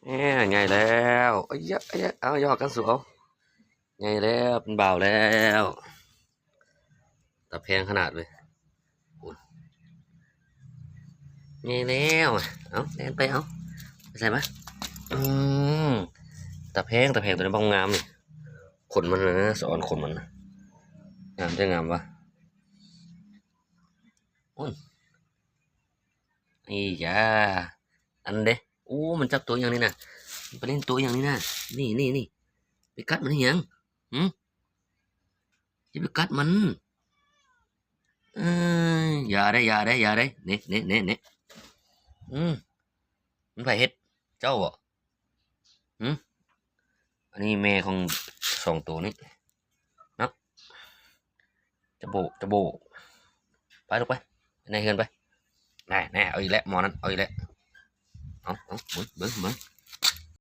ແນ່ ໃຫຍ່ແລ້ວ ເອີຍ ເອີຍ ເອົາ ຢອກກັນສູ່ ເອົາ ໃຫຍ່ແລ້ວ ເປັນບ່າວແລ້ວ ຕາແພງຂະໜາດເລີຍ ໂອ້ຍ ໃຫຍ່ແລ້ວ ເອົາ ແລ່ນໄປ ເອົາ ໄປໃສ່ມາ ອືມ ຕາແພງ ຕາແພງ ໂຕນີ້ບັກງາມນີ້ ຂົນມັນນະ ສະອອນຂົນມັນນະ ງາມແທ້ງາມວ່າ ໂອ້ຍ ອີຫຍັງ ອັນເດ້ ໂອ້ ມັນຈັບໂຕອີ່ຫຍັງນີ້ນະ ມັນໄປຫຼິ້ນໂຕອີ່ຫຍັງນີ້ນະ ນີ້ໆໆ ໄປກັດມັນອີ່ຫຍັງ ຫື ຢ່າໄປກັດມັນ ເອີຍ ຢ່າເດ້ ຢ່າເດ້ ຢ່າເດ້ ເນ ເນ ເນ ເນ ອືມ ມັນໃຜເຮັດ ເຈົ້າບໍ? ຫື ອັນນີ້ແມ່ຂອງສອງໂຕນີ້ເນາະ ຈະໂບ ຈະໂບ ໄປລູກໄປ ໃນເຮືອນໄປ ແນ່ໆ ເອົາອີກແລ້ວ ໝໍນັ້ນ ເອົາອີກແລ້ວ ເອົາ ເອົາ ເບິ່ງ ເບິ່ງ ເບິ່ງ